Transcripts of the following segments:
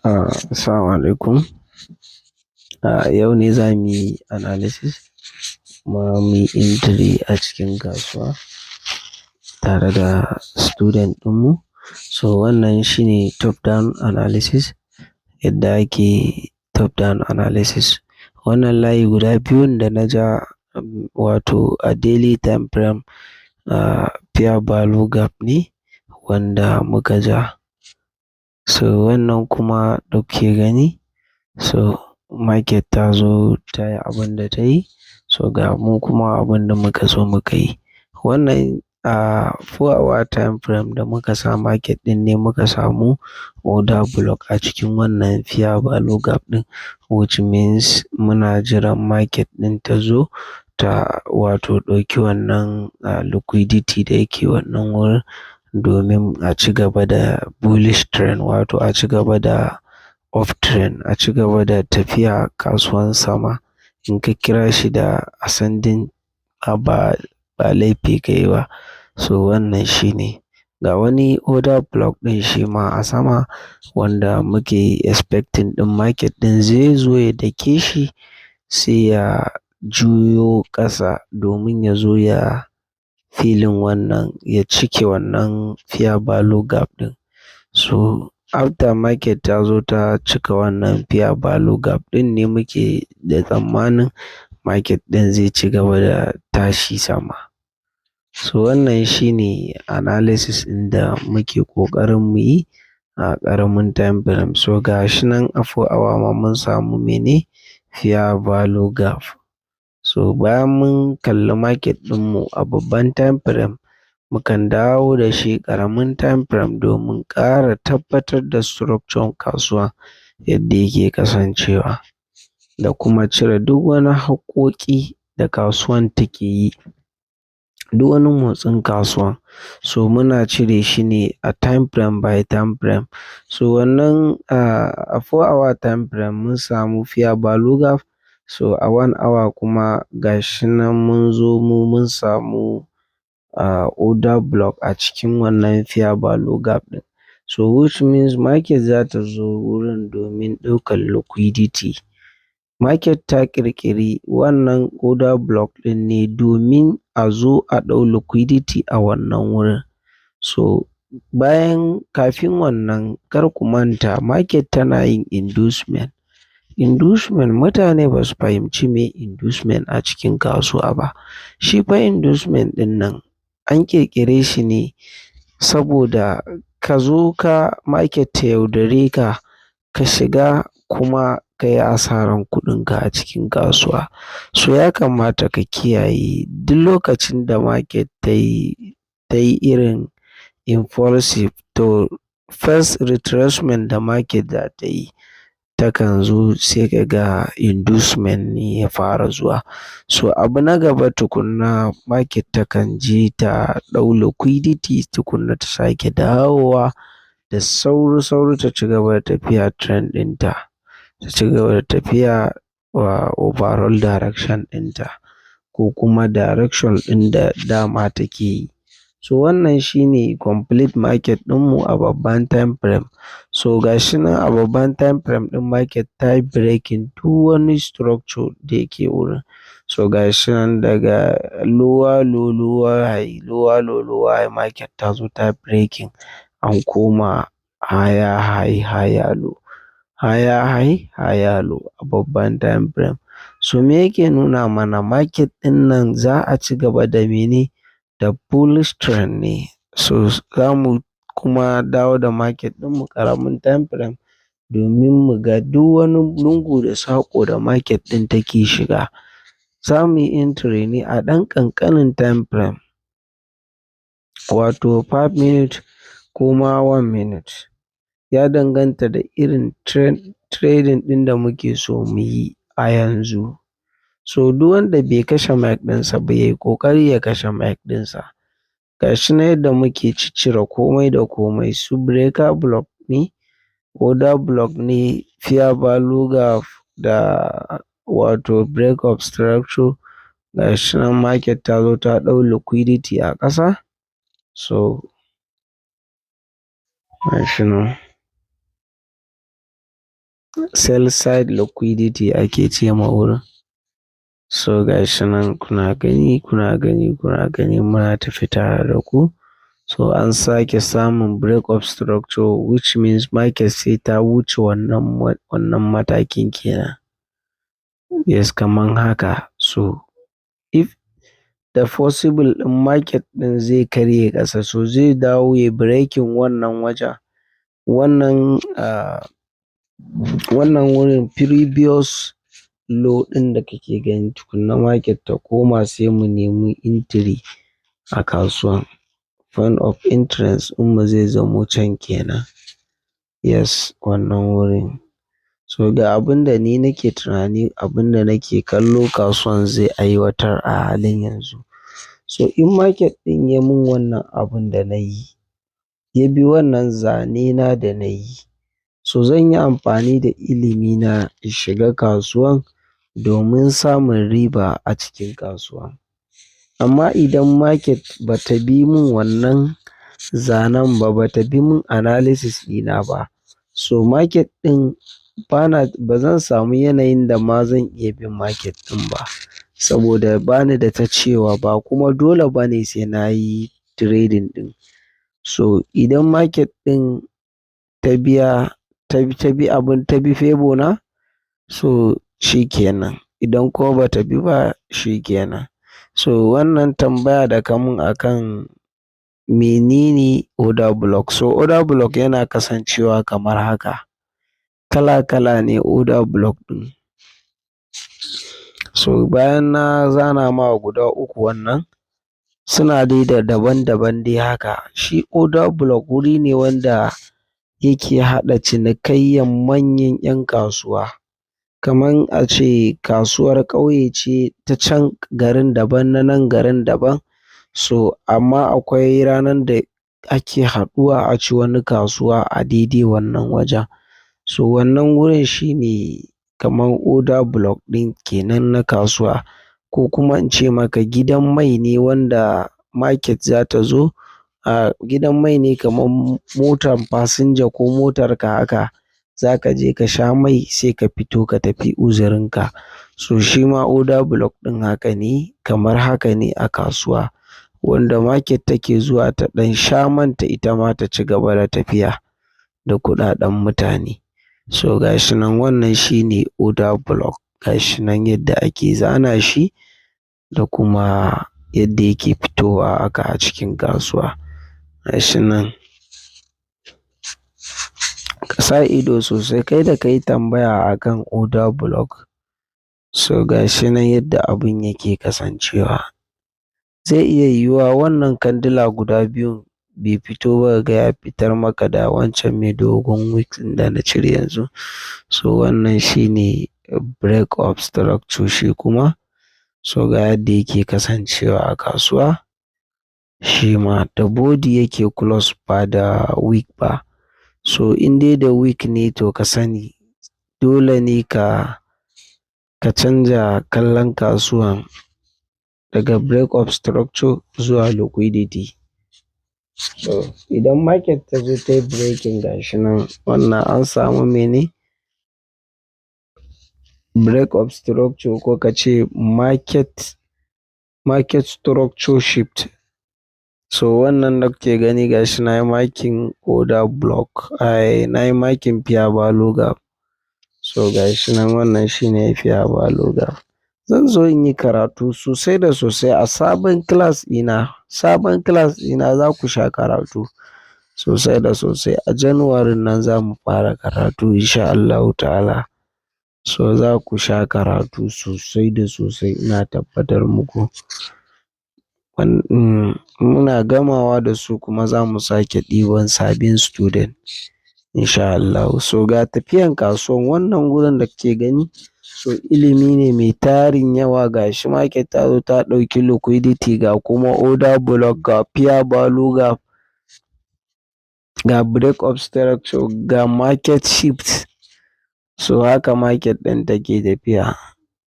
Assalamu alaikum. Yau ne za mu yi analysis kuma mu yi entry a cikin kasuwa tare da student ɗinmu. So wannan shine top down analysis, yadda ake top down analysis. Wannan layi guda biyun da na ja, wato a daily time frame, fair value gap ne wanda muka ja. So wannan kuma da kuke gani, so market ta zo ta yi abin da ta yi, so ga mu kuma abin da muka zo muka yi. Wannan 4 hour time frame da muka sa market ɗin ne muka samu order block a cikin wannan fair value gap ɗin, which means muna jiran market ɗin ta zo ta wato ɗauki wannan liquidity da yake wannan wurin domin a ci gaba da bullish trend, wato a ci gaba da up trend, a ci gaba da tafiya kasuwan sama. In ka kira shi da ascending, ba laifi ka yi ba. So wannan shine. Ga wani order block ɗin shi ma a sama wanda muke expecting ɗin market ɗin zai zo ya dake shi, sai ya juyo ƙasa domin ya zo ya filling wannan, ya cike wannan fair value gap ɗin. So after market ta zo ta cika wannan fair value gap ɗin ne muke da tsammanin market ɗin zai ci gaba da tashi sama. So wannan shine analysis ɗin da muke ƙoƙarin mu yi a ƙaramin time frame. So ga shi nan a 4 hour ma mun samu mene? Fair value gap. So bayan mun kalli market ɗinmu a babban time frame, mukan dawo da shi ƙaramin time frame domin ƙara tabbatar da structure kasuwa yadda yake kasancewa da kuma cire duk wani haƙƙoƙi da kasuwan take yi. Duk wani motsin kasuwa, so muna cire shi ne a time frame by time frame. So wannan a 4 hour time frame mun samu fair value gap. So a 1 hour kuma ga shi nan mun zo mu mun samu order block a cikin wannan fair value gap ɗin. So which means market za ta zo wurin domin ɗaukar liquidity. Market ta ƙirƙiri wannan order block ɗin ne domin a zo a ɗau liquidity a wannan wurin. So bayan kafin wannan, kar ku manta market tana yin inducement. Inducement, mutane ba su fahimci me inducement a cikin kasuwa ba. Shi fa inducement ɗin nan an ƙirƙire shi ne saboda ka zo ka market ta yaudare ka, ka shiga kuma ka yi asaran kuɗinka a cikin kasuwa. So ya kamata ka kiyaye duk lokacin da market ta yi irin impulsive, to first retracement da market za ta yi, takan zo sai ka ga inducement ne ya fara zuwa. So abu na gaba tukuna, market takan je ta ɗau liquidity tukuna, ta sake dawowa da sauri sauri ta ci gaba da tafiya trend ɗinta. Ta ci gaba da tafiya wa overall direction ɗinta ko kuma direction ɗin da dama take yi. So wannan shine complete market ɗinmu a babban time frame. So ga shi nan a babban time frame ɗin, market ta yi breaking duk wani structure da yake wurin. So ga shi nan daga lower low, lower high, lower low, lower high, market ta zo ta breaking, an koma higher high, higher low, higher high, higher low a babban time frame. So me yake nuna mana? Market ɗin nan za a ci gaba da mene? Da bullish trend ne. So za mu kuma dawo da market ɗinmu ƙaramin time frame domin mu ga duk wani lungu da saƙo da market ɗin take shiga. Za mu yi entry ne a ɗan ƙanƙanin time frame, wato 5 minute ko ma 1 minute. Ya danganta da irin trading ɗin da muke so mu yi a yanzu. So duk wanda bai kashe mic ɗinsa ba, yayi ƙoƙari ya kashe mic ɗinsa. Ga shi nan yadda muke ciccire komai da komai, su breaker block ne, order block ne, fair value gap da wato break of structure. Ga shi nan market ta zo ta ɗau liquidity a ƙasa. So ga shi nan. Sell side liquidity ake ce ma wurin. So gashi nan kuna gani, kuna gani, kuna gani, muna tafi tare da ku. So an sake samun break of structure, which means market sai ta wuce wannan matakin kenan. Yes, kaman haka. So if the possible ɗin market ɗin zai karye ƙasa, so zai dawo ya breaking wannan wajen. Wannan wurin previous low ɗin da kake gani, tukuna market ta koma, sai mu nemi entry a kasuwan. Point of interest ɗinmu zai zamo can kenan. Yes, wannan wurin. So ga abin da ni nake tunani, abin da nake kallo kasuwan zai aiwatar a halin yanzu. So in market ɗin ya mun wannan abun da na yi, ya bi wannan zane na da na yi, so zan yi amfani da ilimi na in shiga kasuwan domin samun riba a cikin kasuwa. Amma idan market ba ta bi mun wannan zanen ba, ba ta bi mun analysis ɗina ba, so market ɗin bana, ba zan samu yanayin da ma zan iya bin market ɗin ba. Saboda bani da ta cewa, ba kuma dole ba ne sai na yi trading ɗin. So idan market ɗin ta biya, ta bi abun, ta bi favour na, so shi kenan. Idan kuma ba ta bi ba, shi kenan. So wannan tambaya da ka mun akan menene order block. So order block yana kasancewa kamar haka. Kala kala ne order block ɗin. So bayan na zana ma guda uku, wannan suna dai da daban daban dai haka. Shi order block wuri ne wanda yake haɗa cinikayyan manyan 'yan kasuwa. Kaman a ce kasuwar ƙauye ce ta can garin daban, na nan garin daban. So amma akwai ranar da ake haɗuwa a ci wani kasuwa a daidai wannan wajen. So wannan wurin shine kaman order block ɗin kenan na kasuwa. Ko kuma in ce maka gidan mai ne wanda market za ta zo. A gidan mai ne kaman motar fasinja ko motar ka haka. Za ka je ka sha mai, sai ka fito ka tafi uzurinka. So shi ma order block ɗin haka ne, kamar haka ne a kasuwa. Wanda market take zuwa ta ɗan sha man ta, ita ma ta ci gaba da tafiya da kuɗaɗen mutane. So ga shi nan, wannan shine order block. Ga shi nan yadda ake zana shi da kuma yadda yake fitowa haka a cikin kasuwa. Ga shi nan. Ka sa ido sosai kai da ka yi tambaya akan order block. So ga shi nan yadda abun yake kasancewa. Zai iya yiwuwa wannan kandila guda biyun bai fito ba, kaga ya fitar maka da wancan mai dogon wick ɗin da na cire yanzu. So wannan shine break of structure shi kuma. So ga yadda yake kasancewa a kasuwa. Shi ma da body yake close, ba da wick ba. So in dai da wick ne, to ka sani dole ne ka canja kallon kasuwan daga break of structure zuwa liquidity. So idan market ta zo tayi breaking, gashi nan, wannan an samu mene? Break of structure, ko ka ce market structure shift. So wannan da kuke gani, gashi na yi marking order block, ai na yi marking fair value gap. So gashi nan, wannan shine fair value gap. Zan zo in yi karatu sosai da sosai a sabon class ɗina. Sabon class ɗina za ku sha karatu sosai da sosai. A January nan za mu fara karatu in sha Allahu ta'ala. So za ku sha karatu sosai da sosai, ina tabbatar muku. Muna gamawa da su kuma za mu sake ɗiban sabbin student in sha Allahu. So ga tafiyan kasuwan wannan wurin da kuke gani. So ilimi ne mai tarin yawa. Ga shi market ta zo ta ɗauki liquidity, ga kuma order block, ga fair value gap, ga break of structure, ga market shift. So haka market ɗin take tafiya.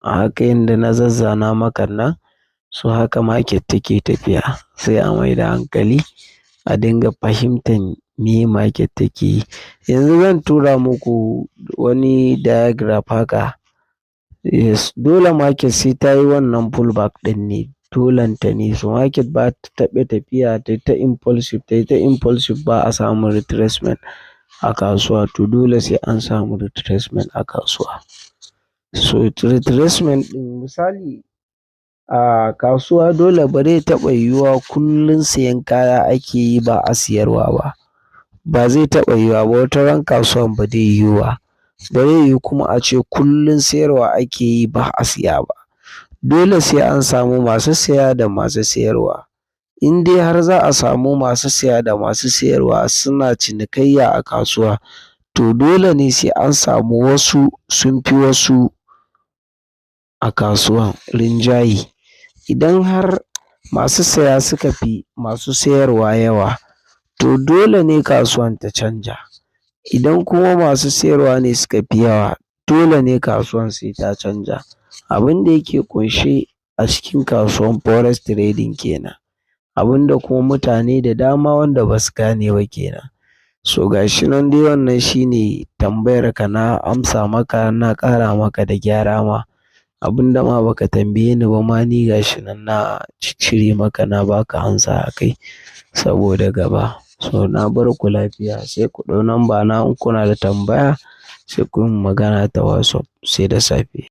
A haka yanda na zazzana maka nan, so haka market take tafiya. Sai a mai da hankali. a dinga fahimtan me market take yi. Yanzu zan tura muku wani diagram haka. Yes, dole market sai ta yi wannan pullback ɗin ne. Dolenta ne. So market ba ta taɓa tafiya tai ta impulsive, tai ta impulsive ba a samun retracement a kasuwa. To dole sai an samu retracement a kasuwa. So retracement ɗin, misali, a kasuwa dole ba zai taɓa yiwuwa kullum sayan kaya ake yi ba a siyarwa ba. Ba zai taɓa yiwuwa ba, wataran kasuwan ba zai yiwu ba. Ba zai yiwu kuma ace kullum sayarwa ake yi ba a siya ba. Dole sai an samu masu saya da masu sayarwa. In dai har za a samu masu saya da masu sayarwa suna cinikayya a kasuwa, to dole ne sai an samu wasu sun fi wasu a kasuwan rinjaye. Idan har masu saya suka fi masu sayarwa yawa, to dole ne kasuwan ta canja. Idan kuma masu sayarwa ne suka fi yawa, dole ne kasuwan sai ta canja. Abin da yake ƙunshe a cikin kasuwan forex trading kenan. Abin da kuma mutane da dama wanda ba su gane ba kenan. So ga shi nan dai, wannan shine tambayar ka, na amsa maka, na ƙara maka da gyara ma. Abin da ma baka tambaye ni ba ma, ni ga shi nan na ciccire maka, na baka amsa a kai saboda gaba. So na bar ku lafiya, sai ku ɗau number na in kuna da tambaya, sai ku yi min magana ta WhatsApp, sai da safe.